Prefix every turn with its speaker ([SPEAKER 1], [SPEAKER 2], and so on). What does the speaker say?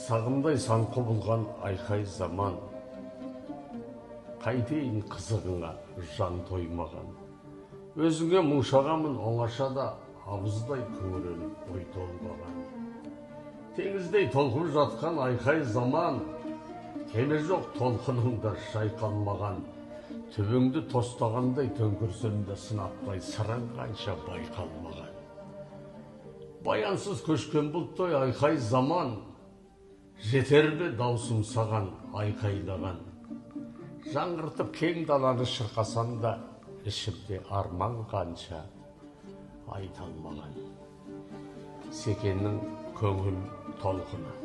[SPEAKER 1] Сағымдай сан құбылған айқай заман, қайтейін қызығыңа жан тоймаған. Өзіңе мұң шағамын оңашада, абыздай күңіреніп ой толғаған. Теңіздей толқып жатқан айқай заман, кеме жоқ толқыныңда шайқалмаған. Түбіңді тостағандай төңкерсем де сынаптай сырың қанша байқалмаған. Баянсыз көшкен бұлттай айқай заман, жетер ме даусым саған айқайлаған. Жаңғыртып кең даланы шырқасам да, ішімде арман қанша айта алмаған. Секеннің көңіл толқыны.